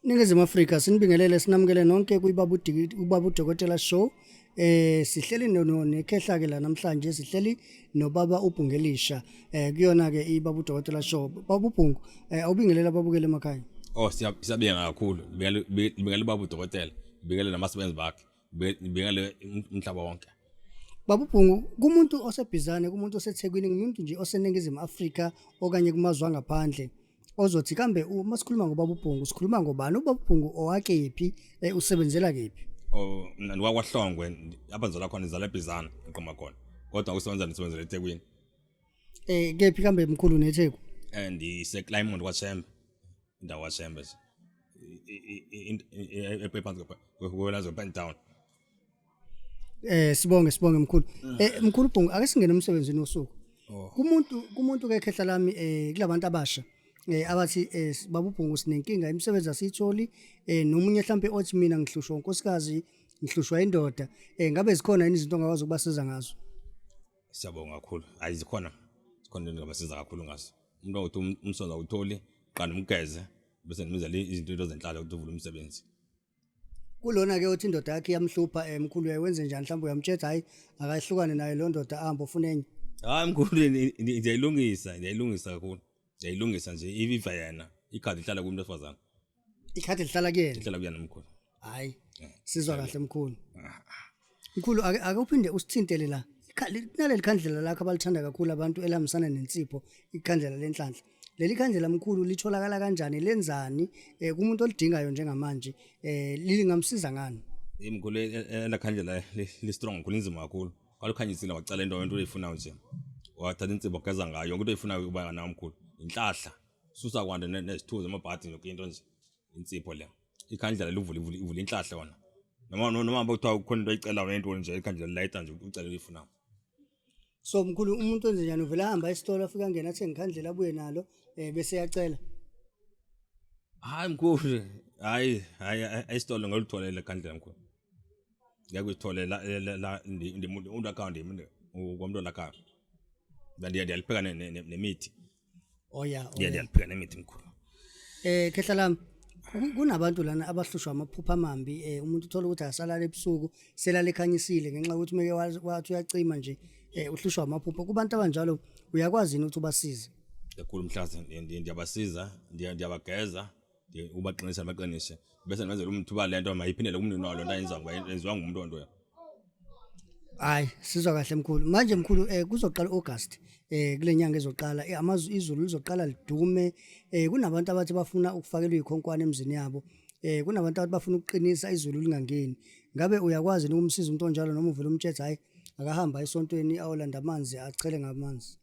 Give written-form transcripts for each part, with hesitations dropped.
Ningizimu Afrika, sinibingelele, sinamukele nonke kwiBaba uBaba uDokotela Show. Sihleli nekhehla ke la namhlanje, sihleli nobaba uBhungelisha kuyona ke iBaba uDokotela Show. Baba uBhungu, awubingelela ababukele emakhaya. Oh, siyabinga kakhulu. Ngibingelela ubaba udokotela, ngibingelele nabasebenzi bakhe, ngibingelele umhlaba wonke. Baba uBhungu, kumuntu osebhizane, kumuntu oseThekwini, kumuntu nje oseNingizimu Afrika okanye kumazwe angaphandle ozothi kambe uma sikhuluma ngobaba uBhungu sikhuluma ngobani? Ubaba uBhungu owakephi, usebenzela kephi? Oh, mina ndikwaKwaHlongwe, apha ndizalwa khona, ndizalwa eBhizana, ngiqoma khona. Kodwa usebenza ndisebenzela eThekwini. Kephi kambe mkhulu neTheku? NdiseClymont kwaShembe, indawo kwaShembe nje. Ephansi kwelazo Pentown. Sibonge mkhulu. Mkhulu Bhungu, ake singene emsebenzini wosuku. Oh. Kumuntu ke khehla lami, kulabantu abasha abathi, baba uBhungu, sinenkinga, imisebenzi asiyitholi, nomunye mhlambe othi mina ngihlushwa unkosikazi, ngihlushwa indoda, ngabe zikhona yini izinto ongakwazi ukubasiza ngazo? Siyabonga kakhulu. Hayi, zikhona into engabasiza kakhulu ngazo. Umuntu othi umsebenzi awutholi, qala umgeze bese nimenzela izinto zenhlalo ukuthi uvule umsebenzi. Kulona ke othi indoda yakhe iyamhlupha, mkhulu, uyawenze njani? Mhlawumbe uyamtshela hayi, akahlukane naye lo ndoda, ahambe ofuna enye? Hayi mkhulu, ndiyayilungisa kakhulu. Ndiyayilungisa nje, iva yena. Ikhadi lihlala kumuntu wesifazane. Ikhadi lihlala kuyena. Lihlala kuyena mkhulu. Hayi, sizwa kahle mkhulu. Mkhulu, ake uphinde usithintele la. Naleli khandlela lakho abalithanda kakhulu abantu, elihambisana nensipho, ikhandlela lenhlanhla. Leli khandlela mkhulu litholakala kanjani, lenzani kumuntu olidingayo njengamanje, lingamsiza ngani? Mkhulu, elakhandlela li-strong kakhulu, linzima kakhulu. Kwalukhanyisile wacela into oyifunayo nje. Wathatha insipho, wageza ngayo yonke into oyifunayo uba nayo mkhulu. Inhlahla. Susa kwanto nezithuzi, amabhadi, yonke into nje. Insipho le. Ikhandlela livula ivula inhlahla yona. Noma kuthiwa kukhona into oyicelayo nento nje, ikhandlela lilayita nje ucela oyifunayo. So mkhulu, umuntu wenze njani? Uvela ahamba esitolo, afika angena, athenge ikhandlela, abuye nalo, bese yacela? Hayi mkhulu, hayi hayi, esitolo ngolutholela ikhandlela mkhulu. Ngeke uyithole la, ndimuntu umuntu akha ndim ngomntu olakhaya. Ndiyalipheka nemithi. Oh yeah. Oh. Ndiyalipheka nemithi mkhulu. Khehla lami, kunabantu lana abahlushwa amaphupho amambi, umuntu uthola ukuthi asalala ebusuku, selala ekhanyisile ngenxa yokuthi meke wathi uyacima nje, uhlushwa amaphupho. Kubantu abanjalo uyakwazi yini ukuthi ubasize? Kakhulu mhlaza, ndiyabasiza, ndiyabageza, ubaqinise baqinise, bese ndenzela umntu uba le nto mayiphindele kumnini wayo. Loo nto ayenza ngoba yenziwa ngumntu onto. Hayi, sizwa kahle mkhulu. Manje mkhulu, kuzoqala August, kule nyanga ezoqala, izulu lizoqala lidume. Kunabantu abathi bafuna ukufakelwa izikhonkwane emzini yabo. Kunabantu abathi bafuna ukuqinisa izulu lingangeni. Ngabe uyakwazi yini ukumsiza umuntu onjalo, noma uvela umtshela hayi, akahamba esontweni ayolanda amanzi, achele ngamanzi?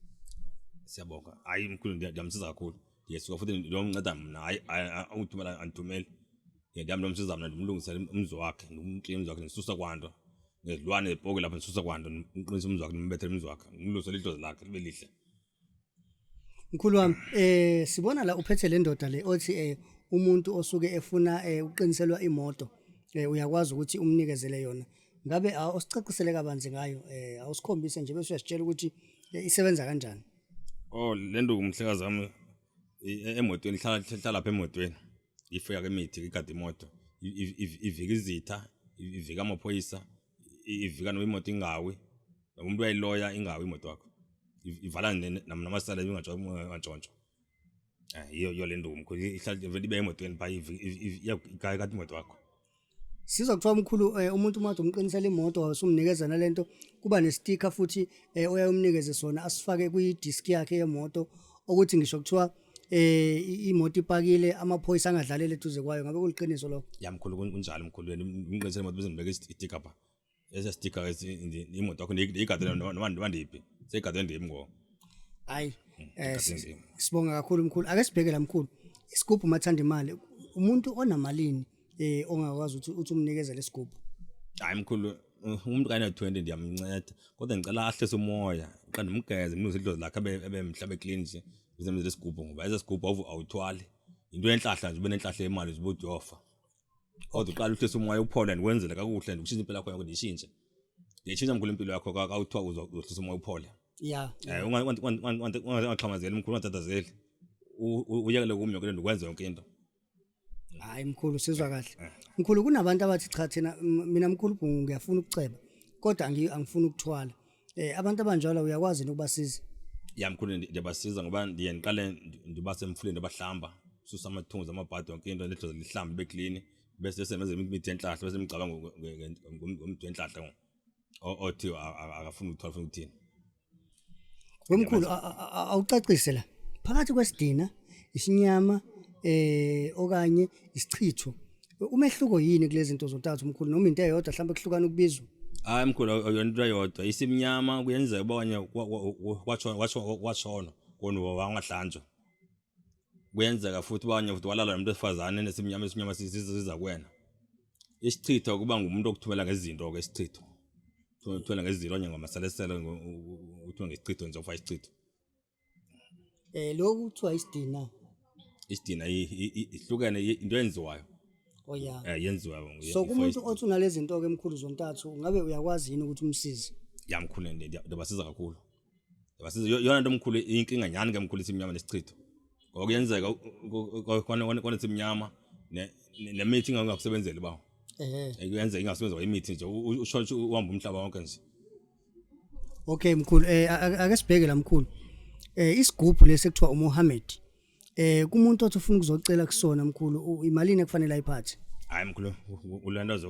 Siyabonga. Hayi mkhulu, ndiyamsiza kakhulu. Ndiyasuka futhi ndiyomnceda mna. Hayi hayi, ungithumela andithumeli. Ndiyam ndiyomsiza mna, ndimlungisele umzi wakhe, ndimkline umzi wakhe, ndisusa kwanto nezilwane zepoki lapho, ndisusa kwanto, ndimqinise umzi wakhe, ndimbethele umzi wakhe, ndimlungisele idlozi lakhe libe lihle. Mkhulu wami, sibona la uphethe le ndoda le othi umuntu osuke efuna ukuqiniselwa imoto, uyakwazi ukuthi umnikezele yona. Ngabe awusicacisele kabanzi ngayo, awusikhombise nje bese uyasitshela ukuthi isebenza kanjani? Oh, le nto mhlekazi wami, emotweni ihlala lapha emotweni, ifika ke imithi, igada imoto, ivika izitha, ivika amaphoyisa, ivika noma imoto ingawi, noma umuntu uyayiloya ingawi imoto yakho. Ivala namasela ingantshontshwa. Yiyo le nto mkhulu, ihlala vele ibe emotweni phaa, igada imoto yakho. Sizwa kuthiwa mkhulu, umuntu uma umqinisela imoto wasumnikeza nalento, kuba nestika futhi oyaye umnikeze sona asifake kwi-disk yakhe yemoto, ukuthi ngisho kuthiwa imoto ipakile, amaphoyisa angadlaleli eduze kwayo. Ngabe kuliqiniso lokho? Ya mkhulu, kunjalo mkhulu. Umqinisele imoto bese ndibeka istika pha, esa stika imoto yakho ndiyigadele noma ndiphi, seyigadwe ndim ngoku. Hayi, igadwe ndim. Sibonga kakhulu mkhulu. Ake sibheke la mkhulu, isigubhu mathanda imali, umuntu onamalini ongakwazi ukuthi uthi umnikeze lesigubhu? Hayi mkhulu, umuntu kane-20 ndiyamnceda, kodwa ngicela ahlise umoya, qanda ndimgeze, ndimlungise idlozi lakhe, abe mhle, abe clean nje, bese menzele isigubhu, ngoba esa sigubhu awuthwali, into yenhlahla nje, ube nenhlahla yemali nje ubuthi uyofa. Kodwa uqala uhlise umoya, uphole, ndikwenzele kakuhle, ndikushintshe impilo yakho yonke, ndiyishintshe, ndiyayitshintsha mkhulu impilo yakho kawuthiwa uzohlisa umoya uphole. Ungaxhamazeli mkhulu, ungatatazeli, uyekele kum yonke into, ndikwenze yonke into. Hayi mkhulu, sizwa kahle. Mkhulu, kunabantu abathi cha, thina mina mkhulu Bhungu ngiyafuna ukuceba, kodwa angifuni ukuthwala. Abantu abanjalo uyakwazi nokubasiza? Ya mkhulu, ndiyabasiza ngoba ndiye ndiqale ndibase emfuleni, ndibahlamba, susa amathunzi, amabhadi, yonke into, nedlozi lihlambe beklini, bese sebenza imithi yenhlahla, bese ngicabanga ngomuthi wenhlahla othi akafuni ukuthwala, ufuna ukuthini. Wemkhulu, awucacise la phakathi kwesidina, isinyama okanye isichitho, umehluko yini kulezi zinto zontathu mkhulu, noma into eyodwa mhlawumbe kuhlukana ukubizwa? Hayi mkhulu, ayona into eyodwa. Isimnyama kuyenzeka uba okanye kwashona kona wangahlanjwa. Kuyenzeka futhi abanye futhi walala nomuntu wesifazane nesimnyama, isimnyama siza kuwena. Isichitho kuba ngumuntu okuthumela ngezinto-ke, isichitho uthumela ngezinto okanye ngamaselesele, uthumela ngesichitho nje, ufaka isichitho. Lokhu kuthiwa isidina. Isidina ihlukene, into eyenziwayo. Oh ya. Yenziwayo. So kumuntu othi unalezi zinto ke mkhulu zontathu, ngabe uyakwazi yini ukuthi umsize? Ya mkhulu, ndiyabasiza kakhulu, ndiyabasiza. Yona nto mkhulu inkinga nyhani ke mkhulu, isimnyama nesichitho, ngoba kuyenzeka kwanesimnyama nemithi ingakusebenzeli bawo. Kuyenzeka ingasebenza imithi nje, usho uhamba umhlaba wonke nje. Okay mkhulu, ake sibheke la mkhulu. Isigubhu lesi ekuthiwa uMohammed. Kumuntu othi ufuna ukuzocela kusona mkhulu, imalini ekufanele ayiphathe? Hayi mkhulu, ulandaze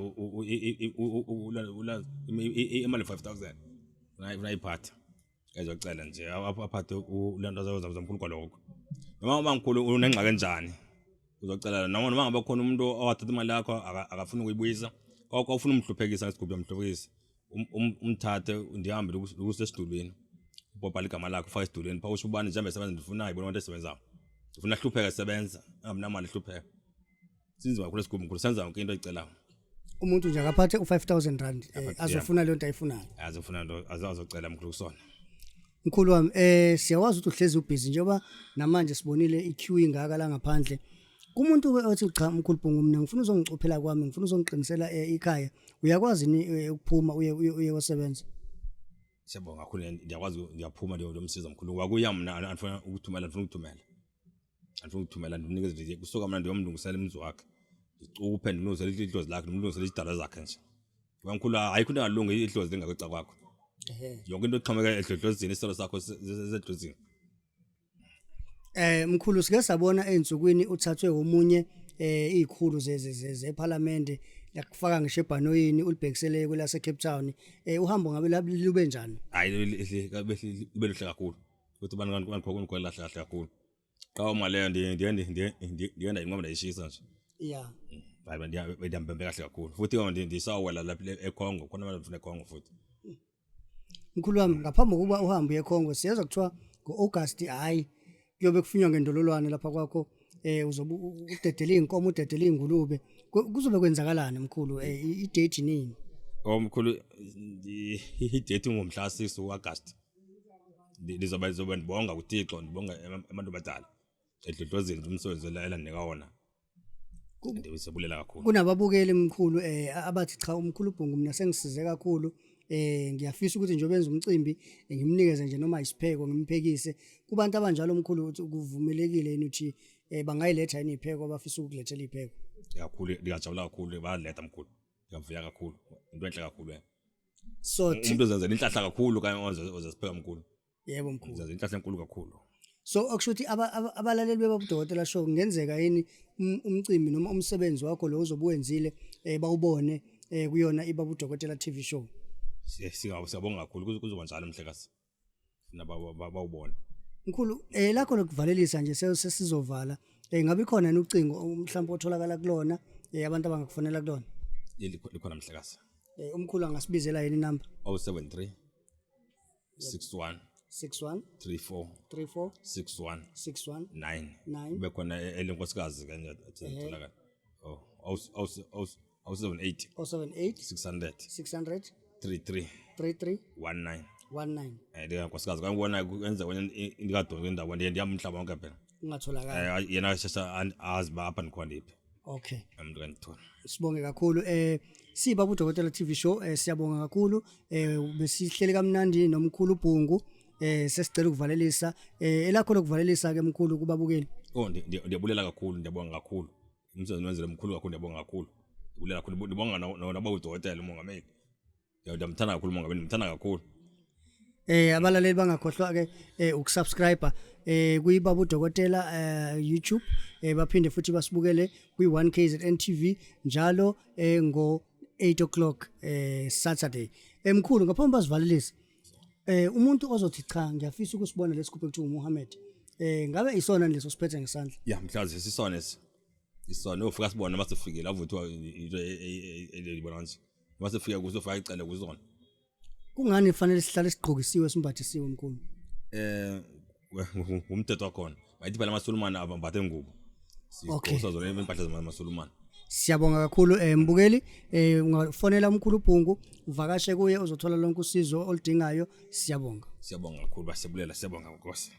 imali 5000 unayiphatha ezocela nje, aphathe ulandaze zamkhulu kwalokho. Noma uba mkhulu unengxaki enjani uzocela, noma ngabe khona umuntu owathatha imali yakho akafuni ukuyibuyisa, kwawufuna umhluphekisa ngesigubhu, uyamhluphekisa, umthathe, ndihambe lukusesidulwini, ubhobhala igama lakho, ufake esidulwini pha, usho ubani njengoba esebenza, ndifunayo ibona abantu esebenzayo, ndifuna ahlupheke esebenza, angabi namali, ehlupheka. Sinzima kakhulu esigubhu mkhulu, senza yonke into oyicelayo. Umuntu nje akaphathe u5000 rand azofuna leyo nto ayifunayo. Azofuna into azocela mkhulu kusona. Mkhulu wami, siyawazi ukuthi uhlezi ubhizi, njengoba namanje sibonile iqueue ingaka la ngaphandle. Kumuntu othi cha mkhulu Bhungu, mina ngifuna uzongicuphela kwami, ngifuna uzongiqinisela ikhaya, uyakwazi ni ukuphuma uye kosebenza? Siyabonga kakhulu, ndiyakwazi, ndiyaphuma ndiyomsiza mkhulu. Ngoba kuya mna andifuna ukuthumela, andifuna ukuthumela, ndimnikeze nje kusuka mna ndiyomlungisela umzi wakhe, ndicuphe, ndimlungisele idlozi lakhe, ndimlungisele izidalwa zakhe nje. Ngoba mkhulu ayikho into engalungi idlozi lingakweca kwakho. Yonke into exhomeke edlozini, isicelo sakho sedlozini. Mkhulu, sike sabona einsukwini uthathwe omunye izikhulu zeParliament, lakufaka ngisho ebhanoyini, ulibhekisele kwelase Cape Town. Uhambo ngabe lube njani? Hayi, libe luhle kakhulu futhi abantu bandikhokela kahle kahle kakhulu. Xa uma leyo ndiye ndayinqoba, ndayishisa nje. Hayi, ndiyambembe kahle kakhulu futhi ke ndisawela lapha eCongo, khona abantu bafuna eCongo futhi. Mkhulu wami, ngaphambi kokuba uhambe uye eCongo, siyezwa kuthiwa ngo-August hayi kuyobe kufunywa ngendololwane lapha kwakho, uzobe udedela izinkomo, udedela izingulube. Kuzobe kwenzakalani mkhulu, i-date nini? Oh mkhulu, i-date ngomhla 6 uAugust. Ndizobe ndibonga kuThixo, ndibonga abantu abadala edlodlozini umsebenzi elandinika wona. Ndisebulela kakhulu. Kunababukeli mkhulu abathi cha umkhulu Bhungu mina sengisize kakhulu, ngiyafisa ukuthi njengoba enza umcimbi ngimnikeze nje noma isipheko, ngimphekise. Kubantu abanjalo mkhulu, ukuthi kuvumelekile yini ukuthi bangayiletha yini ipheko, abafisa ukukulethela ipheko? Kakhulu, ndingajabula kakhulu, bayaletha mkhulu. Ndiyavuya kakhulu. Into enhle kakhulu leyo. So umuntu ozenzela inhlahla kakhulu kanye ozasipheka mkhulu. Yebo mkhulu. Uzenzela inhlahla enkulu kakhulu. So okusho ukuthi abalaleli bebabudokotela show, kungenzeka yini umcimbi noma umsebenzi wakho lo uzobe wenzile bawubone kuyona iBabudokotela TV show? Siyabonga kakhulu, kuzoba njalo mhlekazi. Funa bawubone. Mkhulu, lakho lokuvalelisa nje, sesizovala. Ngabe ikhona yini ucingo mhlawumbe otholakala kulona, abantu abangakufonela kulona? Likhona mhlekazi. Umkhulu angasibizela yini inamba? 073 61 61 34 34 61 61 9. 9. Kube khona elenkosikazi kanye atholakala. Oh, 078 078 600 600 33 33 19. 19. Likankosikazi kangibona kwenza wena ndikadonke indawo, ndiye ndihamba umhlaba wonke phela. Ungatholakala. Yena shesha azi ba apha ndikhona ndiphi. Umuntu kandithola. Sibonge kakhulu, siba kuDokotela TV show, siyabonga kakhulu. Besihleli kamnandi nomkhulu Bhungu. Sesicela ukuvalelisa, elakho lokuvalelisa ke mkhulu kubabukeli. Oh, ndiyabulela kakhulu, ndiyabonga kakhulu. Umsebenzi wenzele mkhulu kakhulu, ndiyabonga kakhulu. Ndibulela kakhulu, ndibonga naba udokotela umongameli. Ndiyamthanda kakhulu umongameli, ndimthanda kakhulu. Abalaleli bangakhohlwa ke ukusubscribe kuyibaba udokotela YouTube, baphinde futhi basibukele kwi 1KZN TV njalo ngo 8 o'clock Saturday. Emkhulu, ngaphambi bazivalelise, umuntu ozothi cha, ngiyafisa ukusibona lesigubhu ekuthiwa uMuhammad, ngabe isona leso siphethe ngesandla? Ya, mhlazi, sisona esi. Isona ufika sibona mase sifikile, avuthwa into elibona kanje. Mase sifika kuso, faka icele kuzona. Kungani kufanele sihlale sigqokisiwe, simbathisiwe, mkhulu? Umthetho wakhona. Bayithi phela amaSulumane abambathe ngubo. Sigqoka zona impahla zamaSulumane. Siyabonga kakhulu, mbukeli. Ungafonela umkhulu Bhungu, uvakashe kuye, uzothola lonke usizo oludingayo. Siyabonga. Siyabonga kakhulu, basibulela, siyabonga Nkosi.